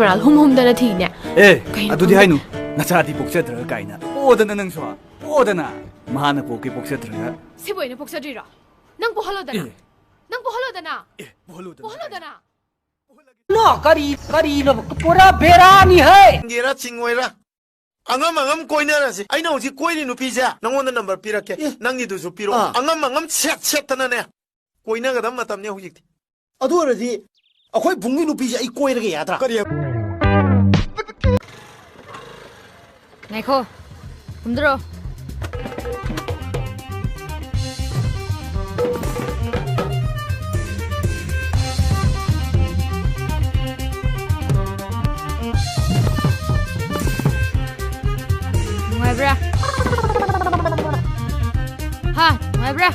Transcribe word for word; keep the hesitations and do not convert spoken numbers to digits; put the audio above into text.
ꯃꯔꯥꯜ ꯍꯨꯝ ꯍꯨꯝꯗꯅ ꯊꯤꯅꯦ꯫ ꯑꯦ, ꯀꯩꯅꯣ ꯑꯗꯨꯗꯤ ꯈꯪꯗꯦ꯫ ꯍꯥꯏꯅꯨ꯫ ꯅꯆꯥꯗꯤ ꯄꯣꯛꯆꯗ꯭ꯔꯒ ꯀꯥꯏꯅ꯫ ꯄꯣꯗꯅ ꯅꯪꯁꯨ꯫ ꯄꯣꯗꯅ꯫ ꯃꯍꯥꯛꯅ ꯄꯣꯛꯀꯦ ꯄꯣꯛꯆꯗ꯭ꯔꯒ꯫ ꯁꯤꯕꯨ ꯑꯣꯏꯅ ꯄꯣꯛꯆꯗ꯭ꯔꯤꯔꯣ? ꯅꯪ ꯄꯣꯛꯍꯜꯂꯣꯗꯅ꯫ ꯑꯦ꯫ ꯅꯪ ꯄꯣꯛꯍꯜꯂꯣꯗꯅ꯫ ꯑꯦ, ꯄꯣꯛꯍꯜꯂꯣꯗꯅ꯫ ꯄꯣꯛꯍꯜꯂꯣꯗꯅ꯫ ꯅꯣ, ꯀꯔꯤ, ꯀꯔꯤꯅꯣ? ꯄꯨꯔꯥ ꯕꯦꯔꯥꯅꯤ ꯍꯦ! ꯆꯤꯡꯒꯦꯔꯥ ꯆꯤꯡꯉꯣꯏꯔꯥ? ꯑꯉꯝ ꯑꯉꯝ ꯀꯣꯏꯅꯔꯁꯤ꯫ ꯑꯩꯅ ꯍꯧꯖꯤꯛ ꯀꯣꯏꯔꯤ ꯅꯨꯄꯤꯁꯦ ꯅꯪꯉꯣꯟꯗ ꯅꯝꯕꯔ ꯄꯤꯔꯛꯀꯦ꯫ ꯑꯦ꯫ ꯅꯪꯒꯤꯗꯨꯁꯨ ꯄꯤꯔꯛꯑꯣ꯫ ꯑꯥ꯫ ꯑꯉꯝ ꯑꯉꯝ ꯁꯦꯠ ꯁꯦꯠꯇꯅꯅꯦ꯫ ꯀꯣꯏꯅꯒꯗꯕ ꯃꯇꯝꯅꯤ ꯍꯧꯖꯤꯛꯇꯤ꯫ ꯑꯗꯨ ꯑꯣꯏꯔꯗꯤ ꯑꯩꯈꯣꯏ ꯕꯨꯡꯒꯤ ꯅꯨꯄꯤꯁꯦ ꯑꯩ ꯀꯣꯏꯔꯒꯦ ꯌꯥꯗ꯭ꯔꯥ? ꯀꯔꯤ? ꯉꯥꯏꯈꯣ꯫ ꯀꯨꯝꯗ꯭ꯔꯣ꯫ ꯅꯨꯡꯉꯥꯏꯕ꯭ꯔꯥ? ꯍꯥ? ꯅꯨꯡꯉꯥꯏꯕ꯭ꯔꯥ?